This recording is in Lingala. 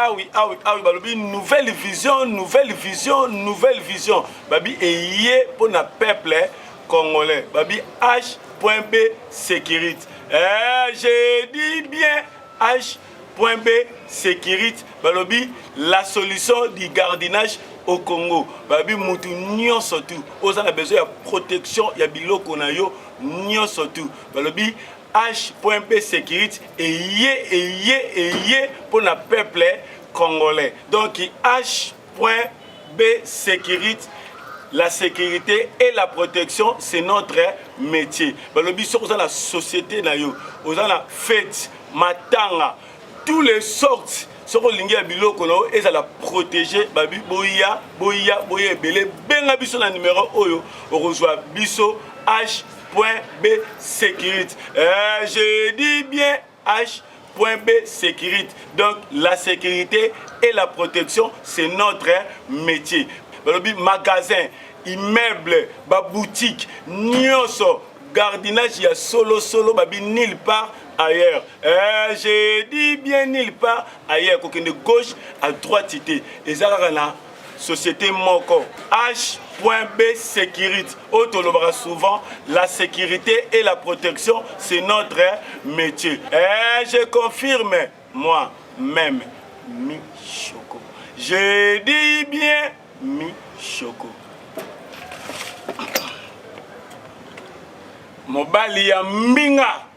awi awi awi balobi nouvelle vision, nouvelle vision, nouvelle vision. Babi eye mpo na peuple congolais. Babi H.B sécurité. Eh, je dis bien H.B sécurité. Balobi la solution du gardiennage au Congo. Babi mutu nyonso tu oza na besoin ya protection ya biloko na yo nyonso tu. Balobi H.B sécurité eye eye eye mpo na peuple congolais. Donc H.B sécurité, la sécurité et la protection, c'est notre métier. Balobi soki oza na société na yo, oza na fête, matanga, tous les sortes, soki olingi ya biloko na yo ezala protégé, babi boya boya boya ebele, benga biso na numéro oyo okozwa biso H.B sécurité. Je dis bien H.B sécurité. Donc la sécurité et la protection, c'est notre métier. Balobi magasin, immeuble, ba boutique, nyonso gardiennage ya solo solo, babi nulle part ailleurs. Je dis bien nulle part ailleurs. Kokende gauche à droite te, eza kaka na société moko H.B sécurité. Oyo tolobaka souvent, la sécurité et la protection, c'est notre métier. Je confirme moi même Michoko. Je dis bien Michoko. Mobali ya mbinga.